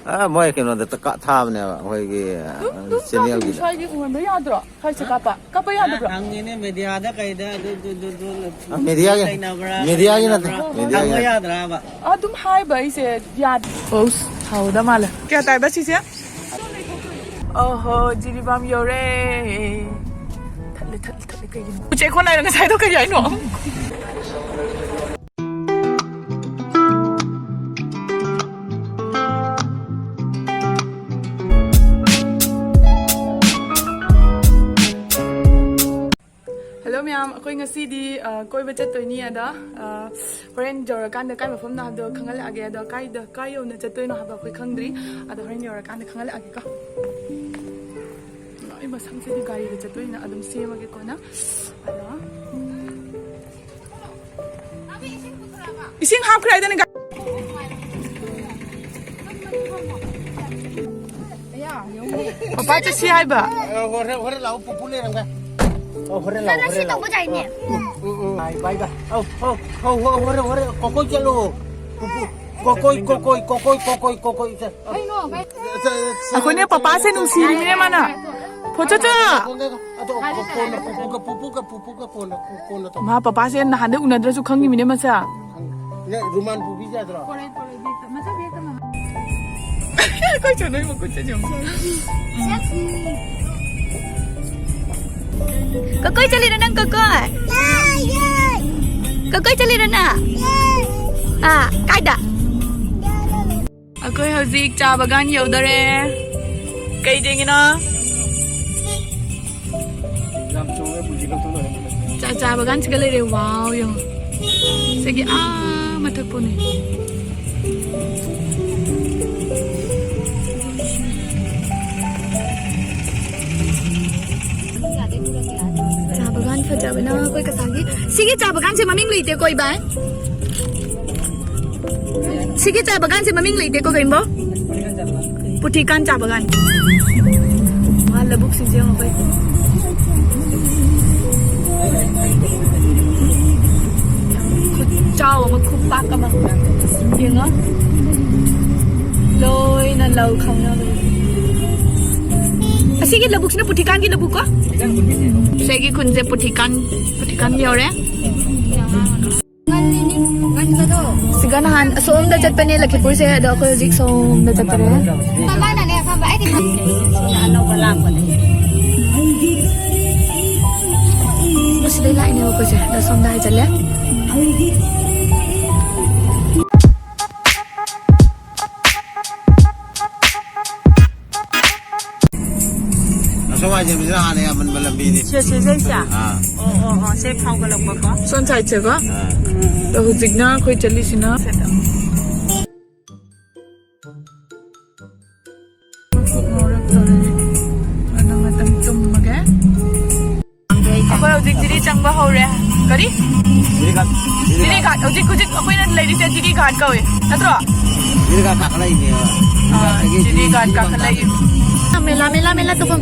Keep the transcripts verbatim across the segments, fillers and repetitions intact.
ꯑ, ꯃꯣꯏ ꯀꯩꯅꯣꯗ ꯀꯥ-, ꯊꯥꯕꯅꯦꯕ, ꯑꯩꯈꯣꯏꯒꯤ, ꯑ, ꯑꯗꯨꯝ, ꯑꯗꯨꯝ ꯀꯥꯞꯄꯤ, channelꯒꯤꯗ꯫ ꯁ꯭ꯋꯥꯏꯒꯤ ꯎꯍꯟꯕ ꯌꯥꯗ꯭ꯔꯣ? ꯁ꯭ꯋꯥꯏꯁꯦ ꯀꯥꯞꯄ? ꯀꯥꯞꯄ ꯌꯥꯗꯕ꯭ꯔꯣ? ꯍꯪꯉꯤꯅꯦ, ꯃꯦꯗꯤꯌꯥꯗ ꯀꯩꯗ ꯑꯗꯨ, ꯑꯗꯨ, ꯑꯗꯨ, ꯑꯗꯨ, ꯑ, ꯃꯦꯗꯤꯌꯥꯒꯤ, ꯂꯩꯅꯕ꯭ꯔꯥ, ꯃꯦꯗꯤꯌꯥꯒꯤ ꯅꯠꯇꯦ, ꯂꯩꯅꯕ꯭ꯔꯥ? ꯃꯦꯗꯤꯌꯥꯒꯤ ꯍꯪꯕ ꯅꯠꯇꯦ꯫ ꯌꯥꯗ꯭ꯔꯥꯕ? ꯑꯗꯨꯝ ꯍꯥꯏꯕ ꯑꯩꯁꯦ ꯌꯥꯗꯦ꯫ ꯑꯣꯁ, ꯍꯥꯎꯗ ꯃꯥꯜꯂꯦ꯫ ꯀꯌꯥ ꯇꯥꯏꯕ ꯁꯤꯁꯦ? ꯑꯣꯍꯣ, ꯖꯤꯔꯤꯕꯥꯝ ꯌꯧꯔꯦ꯫ ꯊꯠꯂꯦ, ꯊꯠꯂꯦ, ꯊꯠꯂꯦ, ꯀꯩꯒꯤꯅꯣ? ꯎꯆꯦꯛ ꯈꯣꯟ ꯍꯥꯏꯔꯣ, ꯉꯁꯥꯏꯗꯣ ꯀꯩ ꯍꯥꯏꯅꯣ? ꯍꯜꯂꯣ ꯃꯌꯥꯝ, ꯑꯩꯈꯣꯏ ꯉꯁꯤꯗꯤ, ꯑ, ꯀꯣꯏꯕ ꯆꯠꯇꯣꯏꯅꯤ꯫ ꯑꯗ, ꯑ, ꯍꯣꯔꯦꯟ ꯌꯧꯔꯀꯥꯟꯗ ꯀꯥꯏ ꯃꯐꯝꯅꯣ ꯍꯥꯏꯕꯗꯣ ꯈꯪꯍꯜꯂꯛꯑꯒꯦ꯫ ꯑꯗꯣ ꯀꯥꯏꯗ, ꯀꯥꯏ ꯌꯧꯅ ꯆꯠꯇꯣꯏꯅꯣ ꯍꯥꯏꯕ ꯑꯩꯈꯣꯏ ꯈꯪꯗ꯭ꯔꯤ꯫ ꯑꯗꯣ ꯍꯣꯔꯦꯟ ꯌꯧꯔꯀꯥꯟꯗ ꯈꯪꯍꯜꯂꯛꯑꯒꯦꯀꯣ꯫ ꯑꯩ ꯃꯁꯝꯁꯤꯗꯤ ꯒꯥꯔꯤꯗ ꯆꯠꯇꯣꯏꯅ ꯑꯗꯨꯝ ꯁꯦꯝꯃꯒꯦꯀꯣ ꯅꯪ꯫ ꯑꯗꯣ ꯏꯁꯤꯡ ꯍꯥꯞꯈ꯭ꯔꯦ ꯍꯥꯏꯗꯅ ꯒꯥ-, ꯄꯄꯥ ꯆꯠꯁꯤ ꯍꯥꯏꯕ꯫ ꯑ, ꯍꯣꯔꯦꯟ, ꯍꯣꯔꯦꯟ ꯂꯥꯛꯑꯣ, ꯄꯨꯄꯨ ꯂꯩꯔꯝꯒꯦ꯫ ꯑꯣ, ꯍꯣꯔꯦꯟ ꯂꯥꯛꯑꯣ, ꯍꯣꯔꯦꯟ ꯂꯥꯛꯑꯣ꯫ ꯇꯧꯕ ꯌꯥꯏꯅꯦ꯫ ꯎꯝ, ꯎꯝ, ꯎꯝ꯫ ꯕꯥꯏ, ꯕꯥꯏ, ꯕꯥꯏ꯫ ꯑꯧ, ꯑꯧ, ꯑꯧ, ꯑꯧ, ꯍꯣꯔꯦꯟ, ꯍꯣꯔꯦꯟ, ꯀꯣꯀꯣꯏ ꯆꯠꯂꯣ꯫ ꯄꯨꯄꯨ, ꯀꯣꯀꯣꯏ, ꯀꯣꯀꯣꯏ, ꯀꯣꯀꯣꯏ, ꯀꯣꯀꯣꯏ, ꯀꯣꯀꯣꯏ ꯆꯠ-, ꯑꯩꯈꯣꯏꯅꯦ ꯄꯄꯥꯁꯦ ꯅꯨꯡꯁꯤꯔꯤꯅꯦ ꯃꯥꯅ꯫ ꯐꯣꯠ ꯆꯠ ꯆꯠ꯫ ꯑꯗꯣ ꯀꯣꯟꯅ ꯄꯨꯄꯨꯒ, ꯄꯨꯄꯨꯒ, ꯄꯨꯄꯨꯒ ꯀꯣꯟꯅ, ꯀꯣꯟꯅ ꯇꯧ꯫ ꯃꯥ ꯄꯄꯥꯁꯦ ꯅꯍꯥꯟꯗꯩ ꯎꯅꯗ꯭ꯔꯁꯨ ꯈꯪꯉꯤꯃꯤꯅꯦ ꯃꯁꯦ꯫ ꯅꯪ ꯔꯨꯃꯥꯟ ꯄꯨꯕꯤꯁꯦ ꯌꯥꯗ꯭ꯔꯣ? ꯑꯩꯈꯣꯏ ꯆꯠꯅꯣꯏ ꯃꯈꯨꯠ ꯆꯠ ꯌꯦꯡꯉꯨ꯫ ꯀꯀꯣꯏ ꯆꯠꯂꯤꯔꯣ ꯅꯪ, ꯀꯀꯣꯏ? ꯀꯀꯣꯏ ꯆꯠꯂꯤꯔꯣ ꯅꯪ? ꯑꯥ, ꯀꯥꯏꯗ? ꯑꯩꯈꯣꯏ ꯍꯧꯖꯤꯛ ꯆꯥ ꯕꯒꯥꯟ ꯌꯧꯗꯣꯔꯦ꯫ ꯀꯩ ꯌꯦꯡꯉꯤꯅꯣ? ꯌꯥꯝ ꯆꯣꯡꯉꯦ, ꯄꯨꯟꯁꯤ ꯂꯧꯊꯣꯛꯂꯣꯏꯔꯦ꯫ ꯆꯥ, ꯆꯥ ꯕꯒꯥꯟꯁꯤꯒ ꯂꯩꯔꯦ꯫ ꯋꯥꯎ, ꯌꯦꯡꯉꯣ꯫ ꯁꯤꯒꯤ ꯑꯥ ꯃꯊꯛ ꯄꯨꯅꯦ꯫ ꯆꯥ ꯕꯒꯥꯟ ꯐꯖꯕꯅ ꯑꯩꯈꯣꯏ ꯀꯀꯥꯒꯤ꯫ ꯁꯤꯒꯤ ꯆꯥ ꯕꯒꯥꯟꯁꯦ ꯃꯃꯤꯡ ꯂꯩꯇꯦꯀꯣ, ꯏꯕꯥꯏ? ꯁꯤꯒꯤ ꯆꯥ ꯕꯒꯥꯟꯁꯦ ꯃꯃꯤꯡ ꯂꯩꯇꯦꯀꯣ, ꯀꯔꯤꯝꯕꯣ? ꯄꯨꯊꯤꯀꯥꯟ ꯆꯥ ꯕꯒꯥꯟ꯫ ꯃꯥ ꯂꯧꯕꯨꯛꯁꯤꯡꯁꯦ ꯌꯦꯡꯉꯣ ꯑꯩꯈꯣꯏ꯫ ꯈꯨꯠꯆꯥꯎ ꯑꯃ, ꯈꯨꯄꯥꯛ ꯑꯃ꯫ ꯌꯦꯡꯉꯣ꯫ ꯑꯧ, ꯈꯪꯅꯕꯅꯦ꯫ ꯑꯁꯤꯒꯤ ꯂꯧꯕꯨꯛꯁꯤꯅ ꯄꯨꯊꯤꯀꯥꯟꯒꯤ ꯂꯧꯕꯨꯛꯀꯣ? ꯁꯤꯒꯤ ꯈꯨꯟꯁꯦ ꯄꯨꯊꯤꯀꯥꯟ, ꯄꯨꯊꯤꯀꯥꯟ ꯌꯧꯔꯦ꯫ ꯁꯤꯒ ꯅꯍꯥꯟ ꯑꯁꯣꯝꯗ ꯆꯠꯄꯅꯦ ꯂꯈꯤꯄꯨꯔꯁꯦ, ꯑꯗꯣ ꯑꯩꯈꯣꯏ ꯍꯧꯖꯤꯛ ꯁꯣꯝꯗ ꯆꯠꯇꯔꯦ꯫ ꯃꯃꯥꯅꯅꯦ ꯑꯐꯕ, ꯑꯩꯗꯤ ꯑꯅꯧꯕ ꯂꯥꯛꯄꯅꯦ꯫ ꯁꯤꯗꯩ ꯂꯥꯛꯏꯅꯦꯕ ꯑꯩꯈꯣꯏꯁꯦ, ꯑꯗꯣ ꯁꯣꯝꯗ ꯍꯥꯏꯖꯜꯂꯦ꯫ ꯑꯁꯣꯝ ꯍꯥꯏꯖꯟꯕꯁꯤꯅ ꯍꯥꯟꯅ ꯌꯥꯝꯃꯟꯕ ꯂꯝꯕꯤꯅꯤ꯫ ꯁꯦ, ꯁꯦ, ꯁꯦ, ꯁꯦ꯫ ꯑꯥ꯫ ꯑꯣ, ꯑꯣ, ꯑꯣ, ꯁꯦ ꯐꯥꯎꯒꯠꯂꯛꯄꯀꯣ꯫ ꯁꯣꯝ ꯁꯥꯏꯠꯁꯦꯀꯣ꯫ ꯑꯥ꯫ ꯑꯗꯣ ꯍꯧꯖꯤꯛꯅ ꯑꯩꯈꯣꯏ ꯆꯠꯂꯤꯁꯤꯅ ꯃꯀꯣꯛ ꯉꯥꯎꯔꯛꯇꯧꯔꯦ꯫ ꯑꯗꯣ ꯉꯥꯛꯇꯪ ꯇꯨꯝꯃꯒꯦ꯫ ꯑꯩꯈꯣꯏ ꯍꯧꯖꯤꯛ ꯖꯤꯔꯤ ꯆꯪꯕ ꯍꯧꯔꯦ꯫ ꯀꯔꯤ? ꯖꯤꯔꯤ ꯘꯥꯠ, ꯖꯤꯔꯤ ꯖꯤꯔꯤ ꯘꯥꯠ꯫ ꯘꯥꯠ꯫ ꯍꯧꯖꯤꯛ, ꯍꯧꯖꯤꯛ ꯑꯩꯈꯣꯏꯅ ꯂꯩꯔꯤꯁꯦ ꯖꯤꯔꯤ ꯘꯥꯠ ꯀꯧꯏ, ꯅꯠꯇ꯭ꯔꯣ? ꯖꯤꯔꯤ ꯘꯥꯠ ꯀꯥꯈꯠꯂꯛꯏꯅꯦꯕ꯫ ꯑꯥ, ꯖꯤꯔꯤ ꯘꯥꯠ ꯀꯥꯈꯠꯂꯛꯏ꯫ ꯃꯦꯂꯥ, ꯃꯦꯂꯥ, ꯃꯦꯂꯥ ꯇꯧꯐꯝ꯫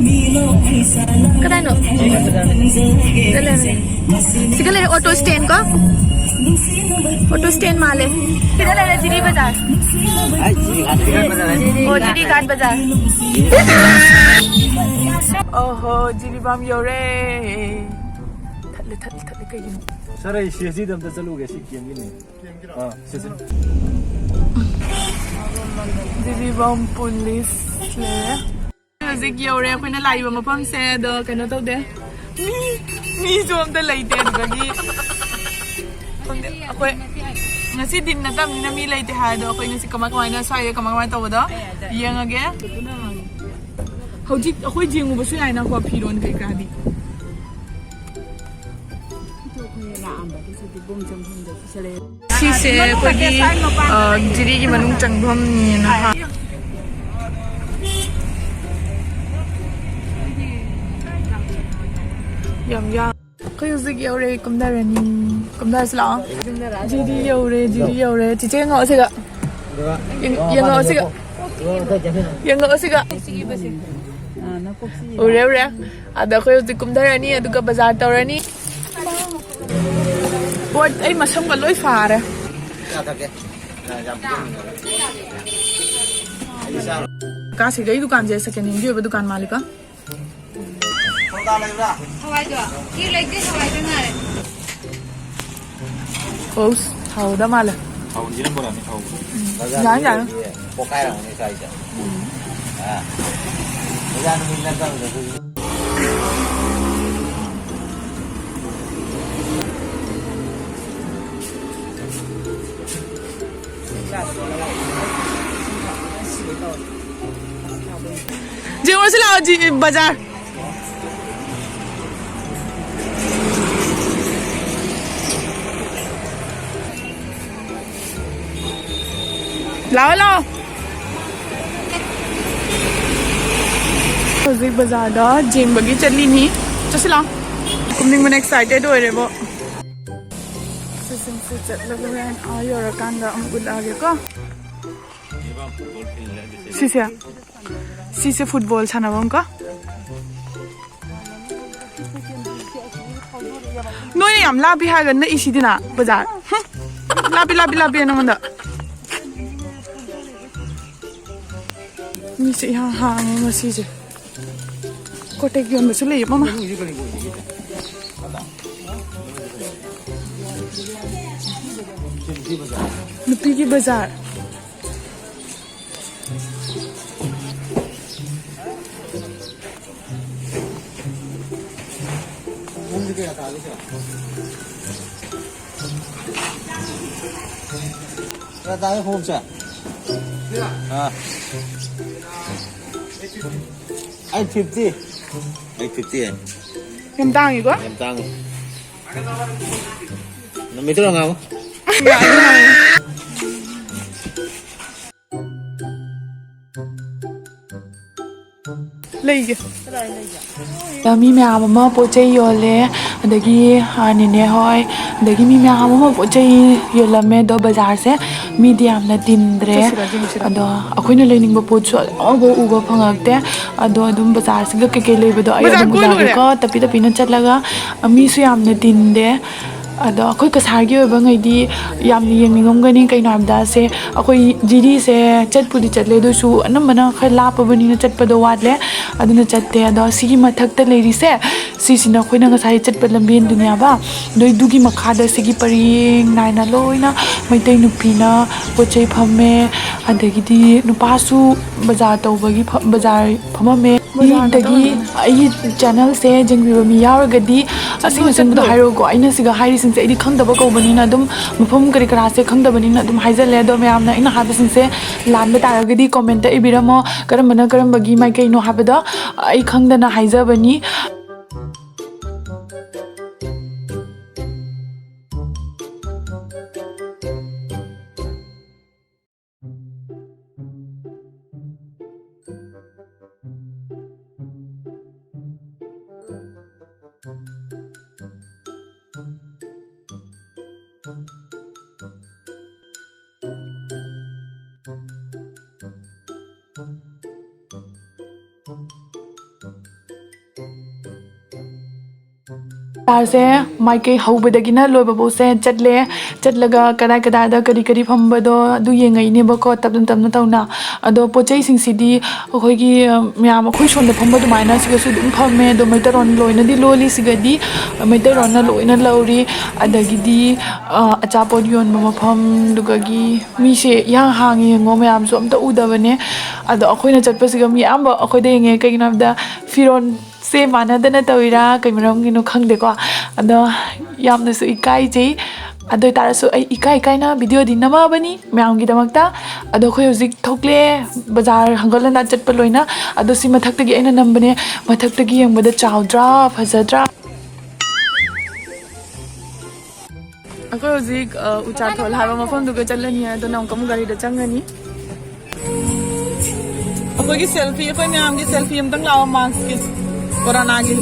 ꯀꯗꯥꯏꯅꯣ? ꯖꯤꯔꯤ ꯘꯥꯠ ꯕꯖꯥꯔ꯫ ꯂꯩꯔꯦ, ꯂꯩꯔꯦ꯫ ꯁꯤꯗ ꯂꯩꯔꯦ ꯑꯣꯇꯣ ꯁ꯭ꯇꯦꯟ ꯀꯣ꯫ ꯑꯣꯇꯣ ꯁ꯭ꯇꯦꯟ ꯃꯥꯜꯂꯦ꯫ ꯁꯤꯗ ꯂꯩꯔꯦ ꯖꯤꯔꯤ ꯕꯖꯥꯔ꯫ ꯑꯩ ꯖꯤꯔꯤ ꯘꯥꯠ ꯕꯖꯥꯔ꯫ ꯑꯣ, ꯖꯤꯔꯤ ꯘꯥꯠ ꯕꯖꯥꯔ꯫ ꯑꯣꯍꯣ, ꯖꯤꯔꯤꯕꯥꯝ ꯌꯧꯔꯦ꯫ ꯊꯠꯂꯦ, ꯊꯠꯂꯦ, ꯊꯠꯂꯦ, ꯀꯩꯒꯤꯅꯣ? ꯁꯥꯔ, ꯑꯩ ꯁꯤ ꯑꯦꯁ ꯗꯤꯗ ꯑꯝꯇ ꯆꯠꯂꯨꯒꯦ, ꯁꯤ ꯀꯦꯝꯒꯤꯅꯦ꯫ ꯑꯥ, ꯁꯤ, ꯁꯤ꯫ ꯖꯤꯔꯤꯕꯥꯝ ꯄꯨꯂꯤꯁ ꯂꯩꯔꯦ꯫ ꯍꯧꯖꯤꯛ ꯌꯧꯔꯦ ꯑꯩꯈꯣꯏꯅ ꯂꯥꯛꯏꯕ ꯃꯐꯝꯁꯦ, ꯑꯗꯣ ꯀꯩꯅꯣ ꯇꯧꯗꯦ, ꯃꯤ, ꯃꯤꯁꯨ ꯑꯝꯇ ꯂꯩꯇꯦ꯫ ꯑꯗꯨꯗꯒꯤ ꯈꯪꯗꯦ, ꯑꯩꯈꯣꯏ ꯉꯁꯤ ꯗꯤꯟ ꯅꯠꯇꯕꯅꯤꯅ ꯃꯤ ꯂꯩꯇꯦ ꯍꯥꯏ꯫ ꯑꯗꯣ ꯑꯩꯈꯣꯏ ꯉꯁꯤ ꯀꯃꯥꯏ ꯀꯃꯥꯏꯅ, ꯁ꯭ꯋꯥꯏꯗ ꯀꯃꯥꯏ ꯀꯃꯥꯏꯅ ꯇꯧꯕꯗꯣ ꯌꯦꯡꯉꯒꯦ꯫ ꯍꯧꯖꯤꯛ ꯑꯩꯈꯣꯏ ꯌꯦꯡꯉꯨꯕꯁꯨ ꯌꯥꯏꯅꯀꯣ, ꯐꯤꯔꯣꯟ ꯀꯩꯀꯥꯗꯤ꯫ ꯁꯤꯁꯦ ꯑꯩꯈꯣꯏꯒꯤ, ꯑ, ꯖꯤꯔꯤꯒꯤ ꯃꯅꯨꯡ ꯆꯪꯐꯝꯅꯦꯅ ꯍꯥꯏ꯫ ꯌꯥꯝ ꯌꯥꯝ꯫ ꯑꯩꯈꯣꯏ ꯍꯧꯖꯤꯛ ꯌꯧꯔꯦ, ꯀꯨꯝꯊꯔꯅꯤ꯫ ꯀꯨꯝꯊꯔꯁꯤ ꯂꯥꯛꯑꯣ꯫ ꯖꯤꯔꯤ ꯌꯧꯔꯦ, ꯖꯤꯔꯤ ꯌꯧꯔꯦ꯫ ꯆꯤꯆꯦ ꯌꯦꯡꯉꯛꯑꯣ ꯁꯤꯒ꯫ ꯌꯦꯡ-, ꯌꯦꯡꯉꯛꯑꯣ ꯁꯤꯒ꯫ ꯌꯦꯡꯉꯛꯑꯣ ꯁꯤꯒ꯫ ꯎꯔꯦ, ꯎꯔꯦ꯫ ꯑꯗ ꯑꯩꯈꯣꯏ ꯍꯧꯖꯤꯛ ꯀꯨꯝꯊꯔꯅꯤ, ꯑꯗꯨꯒ ꯕꯖꯥꯔ ꯇꯧꯔꯅꯤ꯫ ꯄꯣꯠ ꯑꯩ ꯃꯁꯝꯒ ꯂꯣꯏ ꯐꯥꯔꯦ꯫ ꯀꯥꯁꯤꯗ ꯑꯩ ꯗꯨꯀꯥꯟꯁꯦ ꯁꯦꯀꯦꯟ ꯍꯦꯟꯒꯤ ꯑꯣꯏꯕ ꯗꯨꯀꯥꯟ ꯃꯥꯜꯂꯤꯀꯣ꯫ ꯁꯣꯗꯥ ꯂꯩꯕ꯭ꯔꯥ? ꯍꯋꯥꯏꯗꯣ? ꯀꯤ ꯂꯩꯇꯦ, ꯍꯋꯥꯏꯗꯣ ꯉꯥꯏꯔꯦ꯫ ꯑꯣꯁ, ꯍꯥꯎꯗ ꯃꯥꯜꯂꯦ꯫ ꯍꯥꯎꯅꯤꯅ ꯕꯣꯔꯥꯅꯤ ꯍꯥꯎꯕ꯫ ꯌꯥꯅꯤ, ꯌꯥꯅꯤ꯫ ꯄꯣꯛꯈꯥꯏꯔꯝꯒꯅꯤ ꯁ꯭ꯋꯥꯏꯗ꯫ ꯎꯝ꯫ ꯑꯥ꯫ ꯑꯣꯖꯥ ꯅꯨꯃꯤꯠ ꯅꯠꯇꯕꯗ ꯑꯩꯈꯣꯏꯁꯨ꯫ ꯌꯦꯡꯉꯨꯔꯁꯤ ꯂꯥꯛꯑꯣ, ꯖꯤ-, ꯕꯖꯥꯔ꯫ ꯂꯥꯛꯑꯣ, ꯂꯥꯛꯑꯣ꯫ ꯍꯧꯖꯤꯛ ꯕꯖꯥꯔꯗ ꯌꯦꯡꯕꯒꯤ ꯆꯠꯂꯤꯅꯤ꯫ ꯆꯠꯁꯤ ꯂꯥꯛꯑꯣ꯫ ꯀꯨꯝꯅꯤꯡꯕꯅ excited ꯑꯣꯏꯔꯦꯕꯣ꯫ ꯁꯤꯁꯤꯡꯁꯦ ꯆꯠꯂꯒ ꯍꯣꯔꯦꯟ ꯑꯥ ꯌꯧꯔꯀꯥꯟꯗ ꯑꯃꯨꯛ ꯎꯠꯂꯛꯑꯒꯦꯀꯣ꯫ ꯁꯤꯁꯦ, ꯁꯤꯁꯦ football ꯁꯥꯟꯅꯐꯝ ꯀꯣ꯫ ꯅꯣꯏꯅ ꯌꯥꯝ ꯂꯥꯞꯄꯤ ꯍꯥꯏꯔꯒ ꯅꯛꯏꯁꯤꯗꯤꯅ ꯕꯖꯥꯔ꯫ ꯍꯨꯝ꯫ ꯂꯥꯞꯄꯤ, ꯂꯥꯞꯄꯤ, ꯂꯥꯞꯄꯤ ꯅꯉꯣꯟꯗ꯫ ꯃꯤꯁꯦ ꯏꯍꯥꯡ ꯍꯥꯡꯉꯦ ꯉꯁꯤꯁꯦ꯫ ꯀꯣꯇꯦꯛ ꯌꯣꯟꯕꯁꯨ ꯂꯩꯌꯦ ꯃꯃꯥ꯫ ꯅꯨꯄꯤꯒꯤ ꯕꯖꯥꯔ꯫ ꯀꯌꯥ ꯇꯥꯒꯦ ꯈꯣꯡꯎꯞꯁꯦ? ꯑꯥ꯫ Eight fifty꯫ Eight fifty꯫ ꯌꯥꯝ ꯇꯥꯡꯉꯤꯀꯣ? ꯌꯥꯝ ꯇꯥꯡꯉꯤ꯫ ꯅꯨꯃꯤꯠꯇꯨ ꯉꯥꯡꯉꯨ꯫ ꯂꯩꯒꯦ꯫ ꯃꯤ ꯃꯌꯥꯝ ꯑꯃ ꯄꯣꯠ ꯆꯩ ꯌꯣꯜꯂꯦ꯫ ꯑꯗꯒꯤ, ꯑ, ꯅꯦꯅꯦ ꯍꯣꯏ, ꯑꯗꯒꯤ ꯃꯤ ꯃꯌꯥꯝ ꯑꯃ ꯄꯣꯠ ꯆꯩ ꯌꯣꯜꯂꯝꯃꯦ꯫ ꯑꯗꯣ ꯕꯖꯥꯔꯁꯦ ꯃꯤꯗꯤ ꯌꯥꯝꯅ ꯇꯤꯟꯗ꯭ꯔꯦ꯫ ꯆꯠꯁꯤꯔ, ꯌꯦꯡꯁꯤꯔ? ꯑꯗꯣ ꯑꯩꯈꯣꯏꯅ ꯂꯩꯅꯤꯡꯕ ꯄꯣꯠꯁꯨ ꯑꯃꯐꯥꯎ ꯎꯕ ꯐꯪꯉꯛꯇꯦ꯫ ꯑꯗꯣ ꯑꯗꯨꯝ ꯕꯖꯥꯔꯁꯤꯗ ꯀꯩꯀꯩ ꯂꯩꯕꯗꯣ ꯑꯩ ꯕꯖꯥꯔ ꯑꯗꯨꯝ ꯀꯣꯏ ꯂꯣꯏꯔꯦ꯫ ꯎꯠꯂꯛꯑꯒꯦꯀꯣ, ꯇꯞꯄꯤ ꯇꯞꯄꯤꯅ ꯆꯠꯂꯒ꯫ ꯃꯤꯁꯨ ꯌꯥꯝꯅ ꯇꯤꯟꯗꯦ꯫ ꯑꯗꯣ ꯑꯩꯈꯣꯏ ꯀꯁꯥꯔꯒꯤ ꯑꯣꯏꯕ ꯉꯩꯗꯤ ꯌꯥꯝꯅ ꯌꯦꯡꯅꯤꯡꯉꯝꯒꯅꯤ꯫ ꯀꯩꯅꯣ ꯍꯥꯏꯕꯗ ꯁꯦ, ꯑꯩꯈꯣꯏ ꯖꯤꯔꯤꯁꯦ ꯆꯠꯄꯨꯗꯤ ꯆꯠꯂꯦ, ꯑꯗꯨꯁꯨ ꯑꯅꯝꯕꯅ ꯈꯔ ꯂꯥꯞꯄꯕꯅꯤꯅ ꯆꯠꯄꯗꯣ ꯋꯥꯠꯂꯦ, ꯑꯗꯨꯅ ꯆꯠꯇꯦ꯫ ꯑꯗꯣ ꯁꯤꯒꯤ ꯃꯊꯛꯇ ꯂꯩꯔꯤꯁꯦ, ꯁꯤꯁꯤꯅ ꯑꯩꯈꯣꯏꯅ ꯉꯁꯥꯏ ꯆꯠꯄ ꯂꯝꯕꯦꯟꯗꯨꯅꯦꯕ꯫ ꯑꯗꯣ ꯑꯗꯨꯒꯤ ꯃꯈꯥꯗ ꯁꯤꯒꯤ ꯄꯔꯦꯡ ꯅꯥꯏꯅ ꯂꯣꯏꯅ ꯃꯩꯇꯩ ꯅꯨꯄꯤꯅ ꯄꯣꯠ ꯆꯩ ꯐꯝꯃꯦ, ꯑꯗꯒꯤꯗꯤ ꯅꯨꯄꯥꯁꯨ ꯕꯖꯥꯔ ꯇꯧꯕꯒꯤ ꯐ-, ꯕꯖꯥꯔ ꯐꯝꯃꯝꯃꯦ꯫ ꯕꯖꯥꯔ ꯑꯗꯒꯤ ꯅꯠꯇꯕ ꯑꯩꯒꯤ ꯆꯦꯅꯦꯜꯁꯦ ꯌꯦꯡꯕꯤꯕ ꯃꯤ ꯌꯥꯎꯔꯒꯗꯤ ꯑꯁꯦꯡ ꯑꯁꯦꯡꯕꯗꯣ ꯍꯥꯏꯔꯛꯎꯀꯣ꯫ ꯑꯩꯅ ꯁꯤꯒ ꯍꯥꯏꯔꯤꯁꯤꯡꯁꯦ ꯑꯩꯗꯤ ꯈꯪꯗꯕ ꯀꯧꯕꯅꯤꯅ ꯑꯗꯨꯝ ꯃꯐꯝ ꯀꯔꯤ ꯀꯔꯥꯁꯦ ꯈꯪꯗꯕꯅꯤꯅ ꯑꯗꯨꯝ ꯍꯥꯏꯖꯜꯂꯦ꯫ ꯑꯗꯣ ꯃꯌꯥꯝꯅ ꯑꯩꯅ ꯍꯥꯏꯕꯁꯤꯡꯁꯦ ꯂꯥꯟꯕ ꯇꯥꯔꯒꯗꯤ ꯀꯣꯃꯦꯟꯇ ꯏꯕꯤꯔꯝꯃꯣ, ꯀꯔꯝꯕꯅ ꯀꯔꯝꯕꯒꯤ ꯃꯥꯏꯀꯩꯅꯣ ꯍꯥꯏꯕꯗꯣ ꯑꯩ ꯈꯪꯗꯅ ꯍꯥꯏꯖꯕꯅꯤ꯫ ꯕꯖꯥꯔꯁꯦ ꯃꯥꯏꯀꯩ ꯍꯧꯕꯗꯒꯤꯅ ꯂꯣꯏꯕꯐꯥꯎꯁꯦ ꯆꯠꯂꯦ꯫ ꯆꯠꯂꯒ ꯀꯗꯥꯏ ꯀꯗꯥꯏꯗ ꯀꯔꯤ ꯀꯔꯤ ꯐꯝꯕꯗꯣ ꯑꯗꯨ ꯌꯦꯡꯉꯛꯏꯅꯦꯕꯀꯣ, ꯇꯞꯅ ꯇꯞꯅ ꯇꯧꯅ꯫ ꯑꯗꯣ ꯄꯣꯠ ꯆꯩꯁꯤꯡꯁꯤꯗꯤ ꯑꯩꯈꯣꯏꯒꯤ, ꯑ, ꯃꯌꯥꯝ ꯑꯩꯈꯣꯏ ꯁꯣꯝꯗ ꯐꯝꯕ ꯑꯗꯨꯃꯥꯏꯅ ꯁꯤꯗꯁꯨ ꯑꯗꯨꯝ ꯐꯝꯃꯦ꯫ ꯑꯗꯣ ꯃꯩꯇꯩꯔꯣꯟ ꯂꯣꯏꯅꯗꯤ ꯂꯣꯜꯂꯤ ꯁꯤꯒꯗꯤ, ꯃꯩꯇꯩꯔꯣꯟꯅ ꯂꯣꯏꯅ ꯂꯧꯔꯤ꯫ ꯑꯗꯒꯤꯗꯤ, ꯑ, ꯑꯆꯥꯄꯣꯠ ꯌꯣꯟꯕ ꯃꯐꯝꯗꯨꯒꯒꯤ ꯃꯤꯁꯦ ꯏꯍꯥꯡ ꯍꯥꯡꯉꯤ, ꯌꯦꯡꯉꯣ, ꯃꯌꯥꯝꯁꯨ ꯑꯝꯇ ꯎꯗꯕꯅꯦ꯫ ꯑꯗꯣ ꯑꯩꯈꯣꯏꯅ ꯆꯠꯄꯁꯤꯒ ꯃꯤ ꯑꯌꯥꯝꯕ ꯑꯩꯈꯣꯏꯗ ꯌꯦꯡꯉꯦ꯫ ꯀꯩꯒꯤꯅꯣ ꯍꯥꯏꯕꯗ ꯐꯤꯔꯣꯟꯁꯦ ꯃꯥꯟꯅꯗꯅ ꯇꯧꯔꯤꯔꯥ ꯀꯩ ꯃꯔꯝꯒꯤꯅꯣ ꯈꯪꯗꯦꯀꯣ꯫ ꯑꯗꯣ ꯌꯥꯝꯅꯁꯨ ꯏꯀꯥꯏꯖꯩ꯫ ꯑꯗꯨ ꯑꯣꯏ ꯇꯥꯔꯁꯨ ꯑꯩ ꯏꯀꯥꯏ ꯏꯀꯥꯏꯅ ꯚꯤꯗꯤꯑꯣꯗꯤ ꯅꯝꯃꯛꯑꯕꯅꯤ ꯃꯌꯥꯝꯒꯤꯗꯃꯛꯇ꯫ ꯑꯗꯣ ꯑꯩꯈꯣꯏ ꯍꯧꯖꯤꯛ ꯊꯣꯛꯂꯦ, ꯕꯖꯥꯔ ꯍꯪꯒꯠ ꯍꯟꯗ ꯆꯠꯄ ꯂꯣꯏꯅ꯫ ꯑꯗꯣ ꯁꯤ ꯃꯊꯛꯇꯒꯤ ꯑꯩꯅ ꯅꯝꯕꯅꯦ꯫ ꯃꯊꯛꯇꯒꯤ ꯌꯦꯡꯕꯗ ꯆꯥꯎꯗ꯭ꯔꯥ, ꯐꯖꯗ꯭ꯔꯥ? ꯑꯩꯈꯣꯏ ꯍꯧꯖꯤꯛ, ꯑ, ꯎꯆꯥꯊꯣꯜ ꯍꯥꯏꯕ ꯃꯐꯝꯗꯨꯒ ꯆꯠꯂꯅꯤ, ꯑꯗꯨꯅ ꯑꯃꯨꯛꯀ ꯑꯃꯨꯛ ꯒꯥꯔꯤꯗ ꯆꯪꯒꯅꯤ꯫ ꯑꯩꯈꯣꯏꯒꯤ ꯁꯦꯜꯐꯤ, ꯑꯩꯈꯣꯏ ꯃꯌꯥꯝꯒꯤ ꯁꯦꯜꯐꯤ ꯑꯝꯇꯪ ꯂꯥꯛꯑꯣ, ꯃꯥꯁꯀꯤ, ꯀꯣꯔꯣꯅꯥꯒꯤ꯫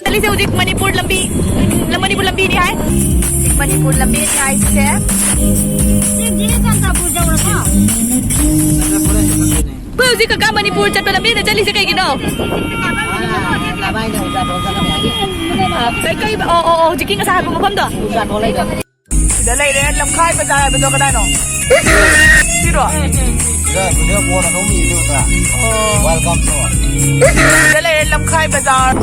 ꯆꯠꯂꯤꯁꯦ ꯍꯧꯖꯤꯛ ꯃꯅꯤꯄꯨꯔ ꯂꯝꯕꯤ, ꯃꯅꯤꯄꯨꯔ ꯂꯝꯕꯤꯅꯤ ꯍꯥꯏ꯫ ꯃꯅꯤꯄꯨꯔ ꯂꯝꯕꯤꯅꯤ ꯍꯥꯏꯁꯦ꯫ ꯁꯤꯗꯤ ꯆꯨꯔꯆꯥꯟꯄꯨꯔ ꯌꯧꯔꯕꯣ? ꯑꯩꯈꯣꯏ ꯍꯧꯖꯤꯛ ꯀꯀꯥ ꯃꯅꯤꯄꯨꯔ ꯆꯠꯄ ꯂꯝꯕꯤꯗ ꯆꯠꯂꯤꯁꯦ ꯀꯩꯒꯤꯅꯣ? ꯀꯩ, ꯀꯩ, ꯑꯣ, ꯑꯣ, ꯑꯣ, ꯍꯧꯖꯤꯛꯀꯤ ꯉꯁꯥꯏ ꯍꯥꯏꯕ ꯃꯐꯝꯗꯣ? ꯁꯤꯗ ꯂꯩꯔꯦ ꯂꯝꯈꯥꯏ ꯕꯖꯥꯔ ꯍꯥꯏꯕꯗꯣ ꯀꯗꯥꯏꯅꯣ? ꯁꯤꯔꯣ? ꯁꯤꯗ ꯕꯣꯔꯗ ꯑꯗꯨꯝ ꯏꯔꯤ ꯎꯗ꯭ꯔꯥ? ꯑꯣ꯫ Welcome to. ꯁꯤꯗ ꯂꯩꯔꯦ ꯂꯝꯈꯥꯏ ꯕꯖꯥꯔ꯫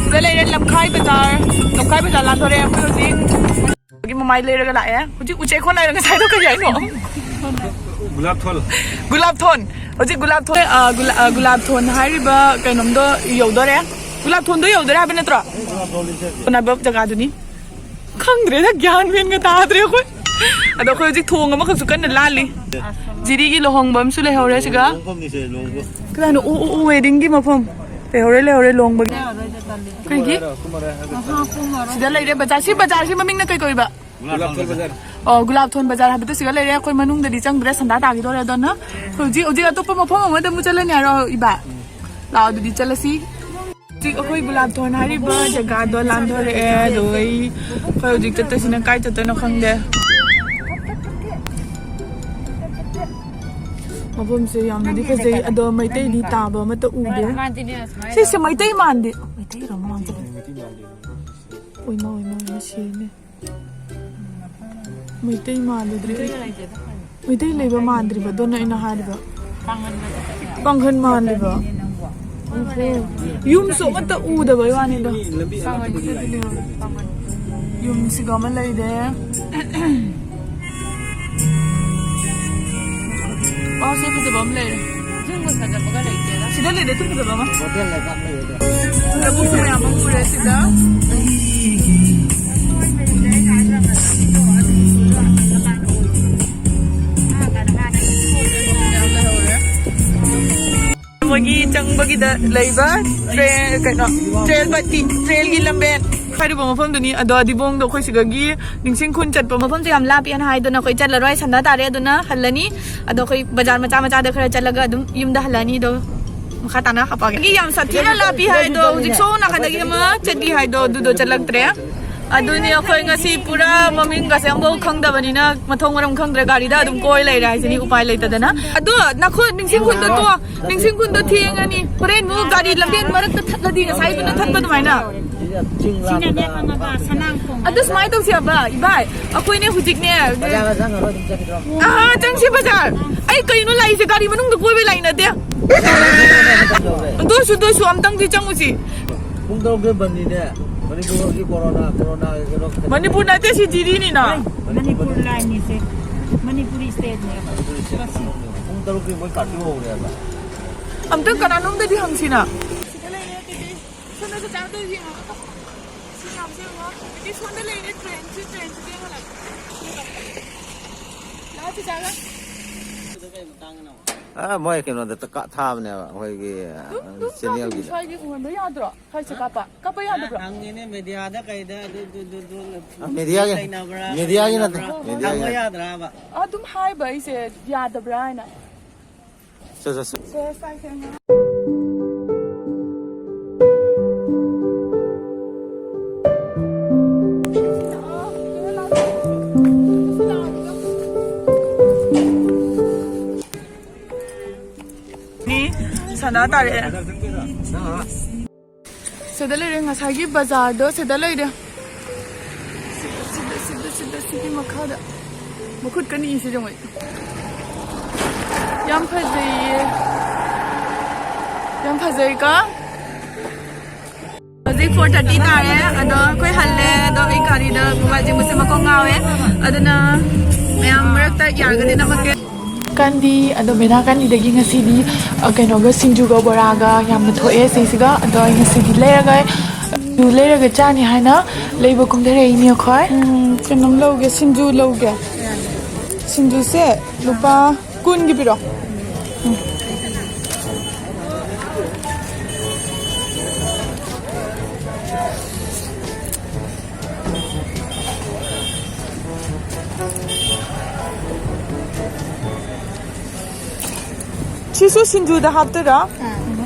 ꯁꯤꯗ ꯂꯩꯔꯦ ꯂꯝꯈꯥꯏ ꯕꯖꯥꯔ꯫ ꯂꯝꯈꯥꯏ ꯕꯖꯥꯔ ꯂꯥꯟꯊꯣꯔꯛꯑꯦ ꯑꯩꯈꯣꯏ ꯍꯧꯖꯤꯛ꯫ ꯍꯧꯖꯤꯛ ꯃꯃꯥꯏ ꯂꯩꯔꯒ ꯂꯥꯛꯑꯦ꯫ ꯍꯧꯖꯤꯛ ꯎꯆꯦꯛ ꯈꯣꯟ ꯍꯥꯏꯔꯣ? ꯉꯁꯥꯏꯗꯣ ꯀꯔꯤ ꯍꯥꯏꯅꯣ? ꯒꯨꯂꯥꯞ ꯊꯣꯟ꯫ ꯒꯨꯂꯥꯞ ꯊꯣꯟ꯫ ꯍꯧꯖꯤꯛ ꯒꯨꯂꯥꯞ ꯊꯣꯟ, ꯑ, ꯒꯨꯂꯥ-, ꯑ, ꯒꯨꯂꯥꯞ ꯊꯣꯟ ꯍꯥꯏꯔꯤꯕ ꯀꯩꯅꯣꯝꯗꯣ ꯌꯧꯗꯣꯔꯦ꯫ ꯒꯨꯂꯥꯞ ꯊꯣꯟꯗꯣ ꯌꯧꯗꯣꯔꯦ ꯍꯥꯏꯕ ꯅꯠꯇ꯭ꯔꯣ? ꯀꯣꯟꯅꯕ ꯖꯒꯥꯗꯨꯅꯤ꯫ ꯈꯪꯗ꯭ꯔꯦꯗ, ꯒ꯭ꯌꯥꯟ ꯃꯦꯟꯒ ꯇꯥꯗ꯭ꯔꯦ ꯑꯩꯈꯣꯏ꯫ ꯑꯗꯣ ꯑꯩꯈꯣꯏ ꯍꯧꯖꯤꯛ ꯊꯣꯡ ꯑꯃꯈꯛꯁꯨ ꯀꯟꯅ ꯂꯥꯜꯂꯤ꯫ ꯖꯤꯔꯤꯒꯤ ꯂꯨꯍꯣꯡꯕ ꯑꯃꯁꯨ ꯂꯩꯍꯧꯔꯦ ꯁꯤꯒ꯫ ꯂꯨꯍꯣꯡꯐꯝꯅꯤꯁꯦ, ꯂꯨꯍꯣꯡꯕ꯫ ꯀꯅꯥꯅꯣ? ꯑꯣ, ꯑꯣ, ꯑꯣ, weddingꯒꯤ ꯃꯐꯝ꯫ ꯂꯩꯍꯧꯔꯦ, ꯂꯩꯍꯧꯔꯦ, ꯂꯨꯍꯣꯡꯕꯒꯤ꯫ ꯀꯩꯒꯤ? ꯁꯤꯗ ꯂꯩꯔꯦ ꯕꯖꯥꯔ꯫ ꯁꯤ ꯕꯖꯥꯔꯁꯤ ꯃꯃꯤꯡꯅ ꯀꯩ ꯀꯧꯏꯕ? ꯒꯨꯂꯥꯞ ꯊꯣꯟ ꯕꯖꯥꯔ꯫ ꯑꯣ, ꯒꯨꯂꯥꯞ ꯊꯣꯟ ꯕꯖꯥꯔ ꯍꯥꯏꯕꯗꯣ ꯁꯤꯒ ꯂꯩꯔꯦ꯫ ꯑꯩꯈꯣꯏ ꯃꯅꯨꯡꯗꯗꯤ ꯆꯪꯗ꯭ꯔꯦ, ꯁꯟꯗꯥ ꯇꯥꯈꯤꯗꯣꯔꯦ꯫ ꯑꯗꯨꯅ ꯍꯧꯖꯤꯛ, ꯍꯧꯖꯤꯛ ꯑꯇꯣꯞꯄ ꯃꯐꯝ ꯑꯃꯗ ꯑꯃꯨꯛ ꯆꯠꯂꯅꯤ ꯍꯥꯏꯔꯣ, ꯏꯕꯥ? ꯂꯥꯛꯑꯣ, ꯑꯗꯨꯗꯤ ꯆꯠꯂꯁꯤ꯫ ꯍꯧꯖꯤꯛ ꯑꯩꯈꯣꯏ ꯒꯨꯂꯥꯞ ꯊꯣꯟ ꯍꯥꯏꯔꯤꯕ ꯖꯒꯥꯗꯣ ꯂꯥꯟꯊꯣꯔꯛꯑꯦ꯫ ꯑꯗꯣ ꯑꯩ, ꯑꯩꯈꯣꯏ ꯍꯧꯖꯤꯛ ꯆꯠꯇꯣꯏꯁꯤꯅ ꯀꯥꯏ ꯆꯠꯇꯣꯏꯅꯣ ꯈꯪꯗꯦ꯫ ꯃꯐꯝꯁꯦ ꯌꯥꯝꯅꯗꯤ ꯐꯖꯩ, ꯑꯗꯣ ꯃꯩꯇꯩꯗꯤ ꯇꯥꯕ ꯑꯃꯠꯇ ꯎꯗꯦ꯫ ꯁꯤꯁꯦ ꯃꯩꯇꯩ ꯃꯥꯟꯗꯦ꯫ ꯃꯩꯇꯩꯔꯣ ꯃꯥꯟꯗꯦ? ꯑꯣꯏꯃ, ꯑꯣꯏꯃ, ꯑꯣꯏꯃ, ꯁꯤꯔꯦꯅꯦ꯫ ꯃꯩꯇꯩ ꯃꯥꯜꯂꯨꯗ꯭ꯔꯦ ꯑꯩ꯫ ꯃꯩꯇꯩ ꯂꯩꯕ ꯃꯥꯟꯗ꯭ꯔꯤꯕ, ꯑꯗꯨꯅ ꯑꯩꯅ ꯍꯥꯏꯔꯤꯕ꯫ ꯄꯥꯡꯒꯜ ꯃꯥꯜꯂꯤꯕ꯫ ꯌꯨꯝꯁꯨ ꯑꯃꯠꯇ ꯎꯗꯕꯩ ꯋꯥꯅꯤꯗ꯫ ꯌꯨꯝꯁꯤꯒ ꯑꯃ ꯂꯩꯔꯦ꯫ ꯋꯥꯁꯦ ꯐꯖꯕ ꯑꯃ ꯂꯩꯔꯦ꯫ ꯁꯤꯗ ꯂꯩꯔꯦ, ꯊꯨꯝ ꯐꯖꯕ ꯑꯃ꯫ ꯂꯧꯕꯨꯛꯁꯨ ꯃꯌꯥꯝ ꯑꯃ ꯎꯔꯦ ꯁꯤꯗ꯫ ꯃꯣꯏꯒꯤ ꯆꯪꯕꯒꯤꯗ ꯂꯩꯕ ꯇ꯭ꯔꯦ-, ꯀꯩꯅꯣ, ꯇ꯭ꯔꯦꯜ ꯕꯠꯇꯤ, ꯇ꯭ꯔꯦꯜꯒꯤ ꯂꯝꯕꯦꯟ ꯍꯥꯏꯔꯤꯕ ꯃꯐꯝꯗꯨꯅꯤ꯫ ꯑꯗꯣ ꯑꯗꯤꯕꯣꯡꯗꯣ ꯑꯩꯈꯣꯏ ꯁꯤꯗꯒꯤ ꯅꯤꯡꯁꯤꯡ ꯈꯨꯟ ꯆꯠꯄ ꯃꯐꯝꯁꯦ ꯌꯥꯝ ꯂꯥꯞꯄꯦꯅ ꯍꯥꯏꯗꯅ ꯑꯩꯈꯣꯏ ꯆꯠꯂꯔꯣꯏ, ꯁꯟꯗꯥ ꯇꯥꯔꯦ, ꯑꯗꯨꯅ ꯍꯜꯂꯅꯤ꯫ ꯑꯗꯣ ꯑꯩꯈꯣꯏ ꯕꯖꯥꯔ ꯃꯆꯥ ꯃꯆꯥꯗ ꯈꯔ ꯆꯠꯂꯒ ꯑꯗꯨꯝ ꯌꯨꯝꯗ ꯍꯜꯂꯅꯤ꯫ ꯑꯗꯣ ꯃꯈꯥ ꯇꯥꯅ ꯍꯥꯄꯛꯑꯒꯦ꯫ ꯑꯩꯒꯤ ꯌꯥꯝ ꯁꯥꯊꯤꯅ ꯂꯥꯞꯄꯤ ꯍꯥꯏꯗꯣ, ꯍꯧꯖꯤꯛ ꯁꯣꯝ ꯅꯥꯀꯟꯗꯒꯤ ꯑꯃ ꯆꯠꯂꯤ ꯍꯥꯏꯗꯣ, ꯑꯗꯨꯗꯣ ꯆꯠꯂꯛꯇ꯭ꯔꯦ꯫ ꯑꯗꯨꯅꯤ ꯑꯩꯈꯣꯏ ꯉꯁꯤ ꯄꯨꯔꯥ ꯃꯃꯤꯡꯒꯁꯦ ꯑꯃꯐꯥꯎ ꯈꯪꯗꯕꯅꯤꯅ, ꯃꯊꯣꯡ ꯃꯔꯝ ꯈꯪꯗ꯭ꯔꯦ, ꯒꯥꯔꯤꯗ ꯑꯗꯨꯝ ꯀꯣꯏ ꯂꯩꯔꯦ ꯍꯥꯏꯁꯤꯅꯤ, ꯎꯄꯥꯏ ꯂꯩꯇꯗꯅ꯫ ꯑꯗꯣ ꯅꯈꯣꯏ ꯅꯤꯡꯁꯤꯡ ꯈꯨꯟꯗꯣ ꯇꯣ, ꯅꯤꯡꯁꯤꯡ ꯈꯨꯟꯗꯣ ꯊꯦꯡꯉꯅꯤ, ꯍꯣꯔꯦꯟ ꯑꯃꯨꯛ ꯒꯥꯔꯤ ꯂꯝꯕꯦꯟ ꯃꯔꯛꯇ ꯊꯠꯂꯗꯤ ꯉꯁꯥꯏꯗꯨꯅ ꯊꯠꯄ ꯑꯗꯨꯃꯥꯏꯅ꯫ ꯁꯤꯅꯅꯦ ꯈꯪꯉꯕ, ꯁꯅꯥꯡ ꯈꯣꯡ꯫ ꯑꯗꯨ ꯁꯨꯃꯥꯏꯅ ꯇꯧꯁꯦ ꯍꯥꯕ, ꯏꯕꯥꯏ, ꯑꯩꯈꯣꯏꯅꯦ ꯍꯧꯖꯤꯛꯅꯦ꯫ ꯕꯖꯥꯔ ꯆꯪꯉꯔꯣꯏ, ꯑꯗꯨꯝ ꯆꯠꯈꯤꯗ꯭ꯔꯣ? ꯑꯥ, ꯆꯪꯁꯤ ꯕꯖꯥꯔ꯫ ꯑꯩ ꯀꯩꯅꯣ ꯂꯥꯛꯏꯁꯦ, ꯒꯥꯔꯤ ꯃꯅꯨꯡꯗ ꯀꯣꯏꯕ ꯂꯥꯛꯏ ꯅꯠꯇꯦ꯫ ꯑꯗꯨ ꯑꯣꯏꯁꯨ, ꯑꯗꯨ ꯑꯣꯏꯁꯨ ꯑꯝꯇꯪꯗꯤ ꯆꯪꯉꯨꯁꯤ꯫ ꯄꯨꯡ ꯇꯔꯨꯛꯇ ꯕꯟꯅꯤꯅꯦ꯫ ꯃꯅꯤꯄꯨꯔꯒꯤ ꯀꯣꯔꯣꯅꯥ, ꯀꯣꯔꯣꯅꯥ ꯀꯩꯅꯣ ꯈꯛꯇꯅꯦ꯫ ꯃꯅꯤꯄꯨꯔ ꯅꯠꯇꯦ, ꯁꯤ ꯗꯤꯜꯂꯤꯅꯤꯅ꯫ ꯃꯅꯤꯄꯨꯔ ꯂꯥꯏꯟꯅꯤꯁꯦ꯫ ꯃꯅꯤꯄꯨꯔꯤ ꯁ꯭ꯇꯦꯠꯅꯦꯕ꯫ ꯃꯅꯤꯄꯨꯔ ꯁ꯭ꯇꯦꯠ ꯀꯛꯆꯤꯡ꯫ ꯄꯨꯡ ꯇꯔꯨꯛꯀꯤ ꯃꯣꯏ ꯀꯥꯔꯐ꯭ꯌꯨ ꯍꯧꯔꯦꯕ꯫ ꯑꯝꯇꯪ ꯀꯅꯥꯅꯣꯝꯗꯗꯤ ꯍꯪꯁꯤꯅ꯫ ꯁꯤꯗ ꯂꯩꯔꯦ ꯑꯗꯨꯗꯤ꯫ ꯁꯣꯝꯗꯁꯨ ꯆꯥꯗꯣꯏ ꯌꯦꯡꯉꯣ꯫ ꯁꯤ ꯃꯌꯥꯝꯁꯦ ꯌꯦꯡꯉꯣ꯫ ꯑꯗꯨꯗꯤ ꯁꯣꯝꯗ ꯂꯩꯔꯦ ꯇ꯭ꯔꯦꯟꯁꯨ, ꯇ꯭ꯔꯦꯟꯁꯨ ꯌꯦꯡꯍꯜꯂꯛꯀꯦ꯫ ꯂꯥꯛꯑꯣ ꯆꯤꯆꯥꯒ꯫ ꯑ, ꯃꯣꯏ ꯀꯩꯅꯣꯗ ꯀ-, ꯊꯥꯕꯅꯦꯕ, ꯑꯩꯈꯣꯏꯒꯤ, ꯑ, ꯑꯗꯨꯝ, ꯑꯗꯨꯝ ꯆꯦꯅꯦꯜꯒꯤꯗ꯫ ꯁ꯭ꯋꯥꯏꯗ ꯎꯍꯟꯕ ꯌꯥꯗ꯭ꯔꯣ? ꯁ꯭ꯋꯥꯏꯁꯦ ꯀꯥꯞꯄ? ꯀꯥꯞꯄ ꯌꯥꯗꯕ꯭ꯔꯣ? ꯍꯪꯉꯤꯅꯦ ꯃꯦꯗꯤꯌꯥꯗ ꯀꯩꯗ ꯑꯗꯨ, ꯑꯗꯨ, ꯑꯗꯨ, ꯑꯗꯨ ꯑ, ꯃꯦꯗꯤꯌꯥꯒꯤ, ꯂꯩꯅꯕ꯭ꯔꯥ? ꯃꯦꯗꯤꯌꯥꯒꯤ ꯅꯠꯇꯦ, ꯂꯩꯅꯕ꯭ꯔꯥ? ꯃꯦꯗꯤꯌꯥꯒꯤ ꯍꯪꯕ ꯅꯠꯇꯦ꯫ ꯌꯥꯗ꯭ꯔꯥꯕ? ꯑꯗꯨꯝ ꯍꯥꯏꯕ ꯑꯩꯁꯦ ꯌꯥꯗꯕ꯭ꯔꯥ ꯍꯥꯏꯅ꯫ ꯆꯠ, ꯆꯠ, ꯆꯠ꯫ ꯁꯦ, ꯁ꯭ꯋꯥꯏꯁꯦ ꯉꯥꯏꯍꯥꯛ꯫ ꯃꯤ ꯁꯅꯥ ꯇꯥꯔꯛꯑꯦ꯫ ꯁꯤꯗ ꯂꯩꯔꯦ, ꯉꯁꯥꯏꯒꯤ ꯕꯖꯥꯔꯗꯣ ꯁꯤꯗ ꯂꯩꯔꯦ꯫ ꯁꯤꯗ, ꯁꯤꯗ, ꯁꯤꯗ, ꯁꯤꯗ, ꯁꯤꯒꯤ ꯃꯈꯥꯗ꯫ ꯃꯈꯨꯠ ꯀꯟꯅ ꯏꯁꯤ ꯌꯦꯡꯉꯣ꯫ ꯌꯥꯝ ꯐꯖꯩꯌꯦ꯫ ꯌꯥꯝ ꯐꯖꯩꯀꯣ? ꯍꯧꯖꯤꯛ four thirty ꯇꯥꯔꯦ, ꯑꯗꯣ ꯑꯩꯈꯣꯏ ꯍꯜꯂꯦ꯫ ꯑꯗꯣ ꯑꯩ ꯒꯥꯔꯤꯗ ꯃꯣꯕꯥꯏꯜ ꯆꯤꯡꯕꯁꯦ ꯃꯀꯣꯛ ꯉꯥꯎꯋꯦ, ꯑꯗꯨꯅ ꯃꯌꯥꯝ ꯃꯔꯛꯇ ꯌꯥꯔꯒꯗꯤ ꯅꯝꯃꯛꯀꯦ꯫ ꯀꯥꯟꯗꯤ, ꯑꯗꯣ ꯃꯦꯔꯥ ꯀꯥꯟꯗꯤꯗꯒꯤ ꯉꯁꯤꯗꯤ, ꯑ, ꯀꯩꯅꯣꯒ, ꯁꯤꯡꯖꯨꯒ ꯕꯣꯔꯥꯒ ꯌꯥꯝꯅ ꯊꯣꯛꯑꯦ ꯁꯤꯁꯤꯒ꯫ ꯑꯗꯣ ꯑꯩ ꯉꯁꯤꯗꯤ ꯂꯩꯔꯒ, ꯑꯗꯨ ꯂꯩꯔꯒ ꯆꯥꯅꯤ ꯍꯥꯏꯅ ꯂꯩꯕ ꯀꯨꯝꯊꯔꯛꯏꯅꯦ ꯑꯩꯈꯣꯏ꯫ ꯎꯝ, ꯀꯩꯅꯣꯝ ꯂꯧꯒꯦ, ꯁꯤꯡꯖꯨ ꯂꯧꯒꯦ꯫ ꯁꯤꯡꯖꯨꯁꯦ ꯂꯨꯄꯥ ꯀꯨꯟꯒꯤ ꯄꯤꯔꯣ꯫ ꯎꯝ꯫ ꯁꯤꯁꯨ ꯁꯤꯡꯖꯨꯗ ꯍꯥꯞꯇꯣꯏꯔꯥ? ꯑꯥ꯫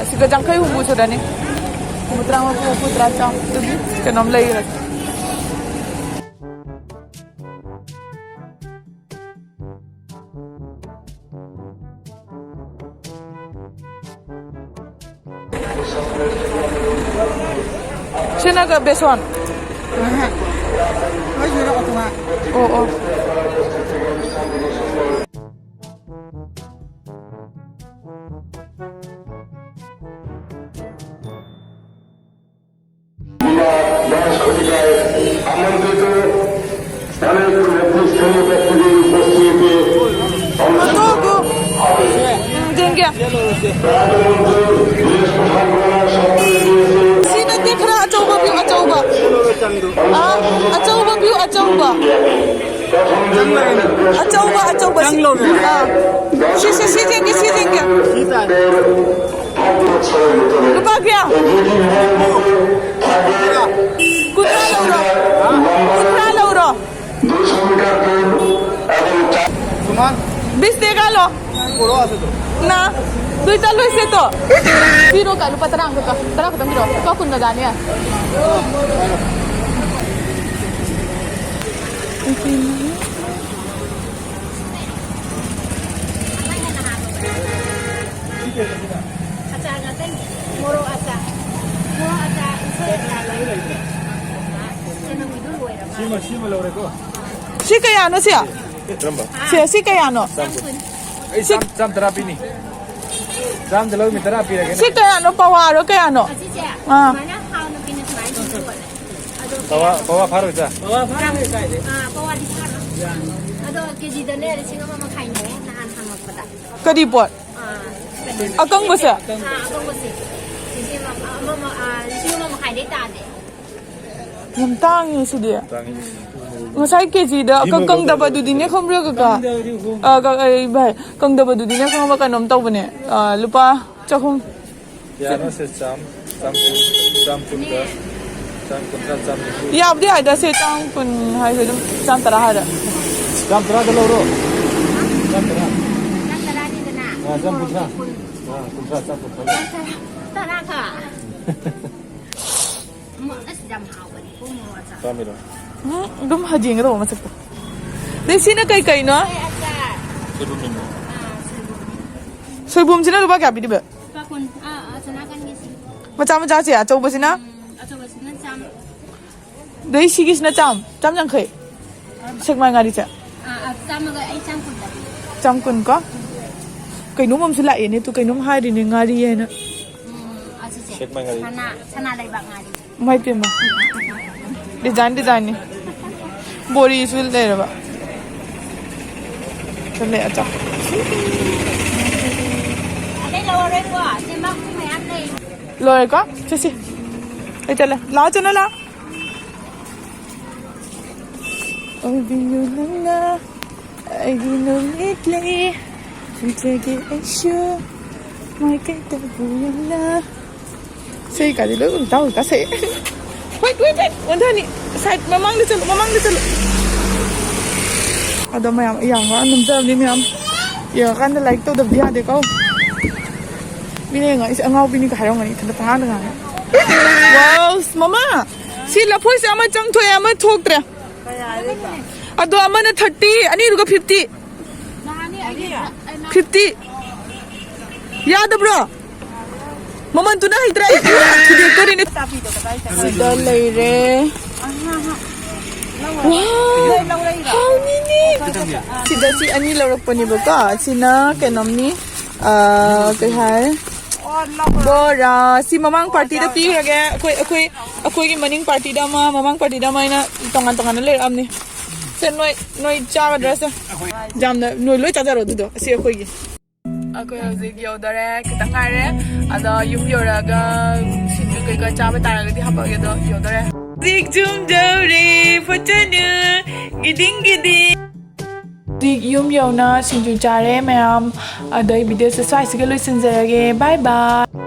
ꯁꯤꯒ ꯌꯥꯡꯈꯩ ꯍꯨꯝꯐꯨ ꯁꯨꯔꯅꯤ꯫ ꯍꯨꯝꯐꯨꯇꯔꯥ ꯃꯄꯨ, ꯍꯨꯝꯐꯨꯇꯔꯥ ꯆꯥꯝ꯫ ꯑꯗꯨꯒꯤ ꯀꯩꯅꯣꯝ ꯂꯩꯔꯒꯦ꯫ ꯁꯤꯅꯒ ꯕꯦꯁꯣꯟ꯫ ꯑꯣ, ꯑꯣ꯫ ꯑꯗꯨꯕꯨ, ꯎꯝ, ꯌꯦꯡꯒꯦ꯫ ꯁꯤ ꯅꯠꯇꯦ, ꯈꯔ ꯑꯆꯧꯕ view, ꯑꯆꯧꯕ꯫ ꯑꯥ, ꯑꯆꯧꯕ view, ꯑꯆꯧꯕ꯫ ꯑꯆꯧꯕ, ꯑꯆꯧꯕ꯫ ꯁꯤ, ꯑꯥ꯫ ꯁꯤ, ꯁꯤ, ꯁꯤ ꯌꯦꯡꯒꯦ, ꯁꯤ ꯌꯦꯡꯒꯦ꯫ ꯂꯨꯄꯥ ꯀꯌꯥ? ꯀꯨꯟꯊ꯭ꯔꯥ ꯂꯧꯔꯣ꯫ ꯀꯨꯟꯊ꯭ꯔꯥ ꯂꯧꯔꯣ꯫ ꯁꯨꯃꯥꯟ꯫ ꯕꯤꯁ ꯇꯦꯒꯥ ꯂꯣ꯫ ꯄꯨꯔꯛꯑꯣ ꯑꯗꯨꯗꯣ꯫ ꯅ꯫ ꯑꯗꯨꯏ ꯆꯠꯂꯣꯏꯁꯦ ꯇꯣ꯫ ꯄꯤꯔꯣ ꯀ ꯂꯨꯄꯥ ꯇꯔꯥ ꯑꯃꯈꯛ ꯀ꯫ ꯇꯔꯥ ꯈꯛꯇꯪ ꯄꯤꯔꯣ꯫ ꯂꯨꯄꯥ ꯀꯨꯟ ꯕꯖꯥꯔꯅꯦ꯫ ꯑꯆꯥꯔ ꯉꯥꯛꯇꯅꯤ꯫ ꯃꯣꯔꯣꯛ ꯑꯆꯥꯔ꯫ ꯃꯣꯔꯣꯛ ꯑꯆꯥꯔ, ꯎꯁꯣꯏ ꯑꯆꯥꯔ ꯂꯩ꯫ ꯆꯅꯝꯒꯤꯗꯨ ꯂꯣꯏꯔꯕ? ꯁꯤꯃ, ꯁꯤꯃ ꯂꯧꯔꯦꯀꯣ꯫ ꯁꯤ ꯀꯌꯥꯅꯣ ꯁꯦ? ꯀꯔꯝꯕ? ꯁꯦ, ꯁꯤ ꯀꯌꯥꯅꯣ? ꯆꯥꯝ ꯀꯨꯟ꯫ ꯑꯩ ꯆꯥꯝ, ꯆꯥꯝ ꯇꯔꯥ ꯄꯤꯅꯤ꯫ ꯆꯥꯝꯗ ꯂꯧꯃꯤ ꯇꯔꯥ ꯄꯤꯔꯒꯦ꯫ ꯁꯤ ꯀꯌꯥꯅꯣ? ꯄꯋꯥꯔꯣ ꯀꯌꯥꯅꯣ? ꯑꯁꯤꯁꯦ ꯑꯥ꯫ ꯁꯨꯃꯥꯏꯅ ꯍꯥꯎꯅ ꯄꯤꯅ ꯁꯨꯃꯥꯏꯅ ꯌꯣꯜꯂꯦ꯫ ꯑꯗꯣ ꯄꯋꯥ, ꯄꯋꯥ ꯐꯥꯔꯣꯏꯗ꯭ꯔꯥ? ꯄꯋꯥ ꯐꯥꯔꯣꯏ ꯀꯥꯏꯗꯩ? ꯑꯥ, ꯄꯋꯥꯗꯤ ꯐꯥꯔꯣꯏ꯫ ꯑꯗꯣ ꯀꯦꯖꯤꯗꯅꯦ ꯂꯤꯁꯤꯡ ꯑꯃ ꯃꯈꯥꯏꯅꯦ ꯅꯍꯥꯟ ꯍꯪꯉꯛꯄꯗ꯫ ꯀꯔꯤ ꯄꯣꯠ? ꯑꯥ, ꯀꯩꯅꯣ꯫ ꯑꯀꯪꯕꯁꯦ? ꯑꯥ, ꯑꯀꯪꯕꯁꯦ꯫ ꯀꯦꯖꯤ ꯑꯃ, ꯑꯃ, ꯑꯃ, ꯑꯥ, ꯂꯤꯁꯤꯡ ꯑꯃ ꯃꯈꯥꯏꯗꯩ ꯇꯥꯗꯦ꯫ ꯌꯥꯝ ꯇꯥꯡꯉꯦ ꯁꯤꯗꯤ꯫ ꯇꯥꯡꯉꯤ꯫ ꯉꯁꯥꯏ ꯀꯦꯖꯤꯗ ꯑꯀꯪ-, ꯀꯪꯗꯕꯗꯨꯗꯤꯅꯦ ꯈꯪꯕ꯭ꯔꯥ ꯀꯀꯥ? ꯑ, ꯀ-, ꯑꯩ ꯚꯥꯏ, ꯀꯪꯗꯕꯗꯨꯗꯤꯅꯦ ꯈꯪꯕ꯭ꯔꯥ ꯀꯩꯅꯣꯝ ꯇꯧꯕꯅꯦ꯫ ꯑ, ꯂꯨꯄꯥ ꯆꯍꯨꯝ꯫ ꯀꯌꯥꯅꯣ ꯁꯦ? ꯆꯥꯝ, ꯆꯥꯝ ꯀꯨꯟ, ꯆꯥꯝ ꯀꯨꯟꯒ, ꯆꯥꯝ ꯀꯨꯟꯊ꯭ꯔꯥ, ꯆꯥꯝ ꯅꯤꯐꯨ꯫ ꯌꯥꯕꯨꯗꯤ ꯌꯥꯏꯗ ꯁꯦ, ꯆꯥꯝ ꯀꯨꯟ ꯍꯥꯏꯁꯦ ꯑꯗꯨꯝ ꯆꯥꯝ ꯇꯔꯥ ꯍꯥꯏꯔ꯫ ꯆꯥꯝ ꯇꯔꯥꯗ ꯂꯧꯔꯣ꯫ ꯆꯥꯝ ꯇꯔꯥ꯫ ꯆꯥꯝ ꯇꯔꯥꯅꯤꯗꯅ꯫ ꯑꯥ, ꯆꯥꯝ ꯀꯨꯟꯊ꯭ꯔꯥ꯫ ꯀꯨꯟ꯫ ꯀꯨꯟꯊ꯭ꯔꯥ ꯆꯥꯝ ꯀꯨꯟꯊ꯭ꯔꯥ꯫ ꯇꯔꯥ ꯈꯛ? ꯃ-, ꯑꯁ, ꯌꯥꯝ ꯍꯥꯎꯕꯅꯤꯀꯣ, ꯃꯣꯔꯣꯛ ꯑꯆꯥꯔ꯫ ꯆꯥꯝꯃꯤꯔꯣ? ꯎꯝ, ꯑꯗꯨꯝ ꯍꯖꯦꯡꯒ ꯇꯧꯕ ꯃꯁꯛꯇꯣ꯫ ꯑꯗꯩ ꯁꯤꯅ ꯀꯩ ꯀꯩꯅꯣ? ꯑꯆꯥꯔ꯫ ꯁꯣꯏꯕꯨꯝ ꯃꯤꯃꯤ꯫ ꯑꯥ, ꯁꯣꯏꯕꯨꯝ꯫ ꯁꯣꯏꯕꯨꯝꯁꯤꯅ ꯂꯨꯄꯥ ꯀꯌꯥ ꯄꯤꯔꯤꯕ? ꯂꯨꯄꯥ ꯀꯨꯟ꯫ ꯑꯥ, ꯑꯥ, ꯑꯁꯣꯝ ꯅꯥꯀꯟꯒꯤꯁꯤ꯫ ꯃꯆꯥ ꯃꯆꯥꯁꯦ, ꯑꯆꯧꯕꯁꯤꯅ? ꯎꯝ, ꯑꯆꯧꯕꯁꯤꯅ ꯆꯥꯝꯃ꯫ ꯑꯗꯩ ꯁꯤꯒꯤꯁꯤꯅ ꯆꯥꯝ, ꯆꯥꯝ ꯌꯥꯡꯈꯩ꯫ ꯁꯦꯛꯃꯥꯏ ꯉꯥꯔꯤꯁꯦ? ꯑꯥ, ꯑꯥ, ꯆꯥꯝꯃꯒ, ꯑꯩ ꯆꯥꯝ ꯀꯨꯟ ꯇꯧꯒꯦ꯫ ꯆꯥꯝ ꯀꯨꯟ ꯀꯣ? ꯀꯩꯅꯣꯝ ꯑꯃꯁꯨ ꯂꯥꯛꯑꯦꯅꯦ, ꯇꯨ ꯀꯩꯅꯣꯝ ꯍꯥꯏꯔꯤꯅꯦ, ꯉꯥꯔꯤ ꯍꯥꯏꯅ꯫ ꯎꯝ, ꯑꯁꯤꯁꯦ꯫ ꯁꯦꯛꯃꯥꯏ ꯉꯥꯔꯤ꯫ ꯁꯅꯥ, ꯁꯅꯥ ꯂꯩꯕꯥꯛ ꯉꯥꯔꯤ꯫ ꯏꯃꯥꯏ ꯄꯦꯝꯃ꯫ ꯗꯤꯖꯥꯏꯟ, ꯗꯤꯖꯥꯏꯟꯅꯤ꯫ ꯕꯣꯔꯤꯁꯨ ꯂꯩꯔꯕ꯫ ꯆꯠꯂꯦ, ꯑꯆꯥ꯫ ꯑꯇꯩ ꯂꯧꯔꯔꯣꯏꯀꯣ? ꯆꯦ, ꯃꯥ ꯃꯌꯥꯝ ꯂꯩ꯫ ꯂꯣꯏꯔꯦꯀꯣ? ꯆꯠꯁꯤ꯫ ꯑꯩ ꯆꯠꯂꯦ꯫ ꯂꯥꯛꯑꯣ, ꯆꯠꯂꯣ, ꯂꯥꯛꯑꯣ꯫ ꯑꯣꯏꯕꯤꯌꯨ ꯅꯪꯅ ꯑꯩꯒꯤ ꯅꯨꯃꯤꯠꯂꯩ, ꯊꯨꯝꯖꯒꯦ ꯑꯩꯁꯨ ꯃꯥꯏꯀꯩꯗꯕꯨ ꯌꯦꯡꯅ꯫ ꯏꯁꯩ ꯀꯥꯗꯤ ꯂꯣꯏ ꯎꯜꯇꯥ ꯎꯜꯇꯥ ꯁꯛꯑꯦ꯫ Wait, wait, wait, ꯑꯣꯟꯊꯅꯤ꯫ Side, ꯃꯃꯥꯡꯗ ꯆꯠꯂꯨ, ꯃꯃꯥꯡꯗ ꯆꯠꯂꯨ꯫ ꯑꯗꯣ ꯃꯌꯥꯝ, ꯑꯩ ꯌꯥꯝ ꯋꯥꯅ ꯅꯝꯖꯕꯅꯤ ꯃꯌꯥꯝ꯫ ꯌꯦꯡꯉꯀꯥꯟꯗ like ꯇꯧꯗꯕꯗꯤ ꯌꯥꯗꯦꯀꯣ꯫ ꯃꯤꯅ ꯌꯦꯡꯉ ꯑꯩꯁꯦ ꯑꯉꯥꯎꯕꯤꯅꯤꯒ ꯍꯥꯏꯔꯝꯒꯅꯤ, ꯏꯊꯟꯇ ꯄꯉꯥꯡꯗ ꯉꯥꯡꯉꯦ꯫ Wow, ꯃꯃꯥ! ꯁꯤ ꯂꯐꯣꯏꯁꯦ ꯑꯃ ꯆꯪꯊꯣꯛꯑꯦ, ꯑꯃ ꯊꯣꯛꯇ꯭ꯔꯦ꯫ ꯑꯗꯣ ꯑꯃꯅ thirty, ꯑꯅꯤꯗꯨꯒ fifty꯫ Fifty꯫ ꯌꯥꯗꯕ꯭ꯔꯣ? ꯃꯃꯟ ꯇꯨꯅ ꯍꯩꯇ꯭ꯔꯦ ꯑꯩ꯫ ꯊꯨꯗꯦꯛꯇꯣꯔꯤꯅꯦ꯫ ꯁꯤꯗ ꯂꯩꯔꯦ꯫ Wow! ꯍꯥꯎꯅꯤꯅꯦ꯫ ꯁꯤꯗ ꯁꯤ ꯑꯅꯤ ꯂꯧꯔꯛꯄꯅꯦꯕꯀꯣ꯫ ꯁꯤꯅ ꯀꯩꯅꯣꯝꯅꯤ꯫ ꯑ, ꯀꯩ ꯍꯥꯏ? ꯕꯣꯔꯥ꯫ ꯁꯤ ꯃꯃꯥꯡ party ꯗ ꯄꯤꯈ꯭ꯔꯒꯦ꯫ ꯑꯩꯈꯣꯏ, ꯑꯩꯈꯣꯏ, ꯑꯩꯈꯣꯏꯒꯤ ꯃꯅꯤꯡ party ꯗ ꯑꯃ, ꯃꯃꯥꯡ party ꯗ ꯑꯃ ꯍꯥꯏꯅ ꯇꯣꯉꯥꯟ ꯇꯣꯉꯥꯟꯅ ꯂꯩꯔꯛꯑꯕꯅꯤ꯫ ꯁꯦ, ꯅꯣꯏ, ꯅꯣꯏ ꯆꯥꯒꯗ꯭ꯔꯥ ꯁꯦ? ꯌꯥꯝꯅ, ꯅꯣꯏ ꯂꯣꯏ ꯆꯥꯖꯔꯣ ꯑꯗꯨꯗꯣ꯫ ꯑꯁꯤ ꯑꯩꯈꯣꯏꯒꯤ꯫ ꯑꯩꯈꯣꯏ ꯍꯧꯖꯤꯛ ꯌꯧꯗꯣꯔꯦ, ꯈꯤꯇꯪ ꯉꯥꯏꯔꯦ꯫ ꯑꯗꯣ ꯌꯨꯝ ꯌꯧꯔꯛꯑꯒ ꯁꯤꯡꯖꯨ ꯀꯩꯀꯥ ꯆꯥꯕ ꯇꯥꯔꯒꯗꯤ ꯍꯥꯄꯛꯑꯒꯦ, ꯑꯗꯣ ꯌꯧꯗꯣꯔꯦ꯫ ꯍꯧꯖꯤꯛ ꯌꯨꯝ ꯌꯧꯔꯦ, ꯐꯣꯠꯆꯅꯨ, ꯒꯤꯗꯤꯡ ꯒꯤꯗꯤꯡ꯫ ꯍꯧꯖꯤꯛ ꯌꯨꯝ ꯌꯧꯅ ꯁꯤꯡꯖꯨ ꯆꯥꯔꯦ ꯃꯌꯥꯝ꯫ ꯑꯗꯣ ꯑꯩ video ꯁꯦ ꯁ꯭ꯋꯥꯏꯁꯤꯒ ꯂꯣꯏꯁꯤꯟꯖꯔꯒꯦ꯫ Bye bye꯫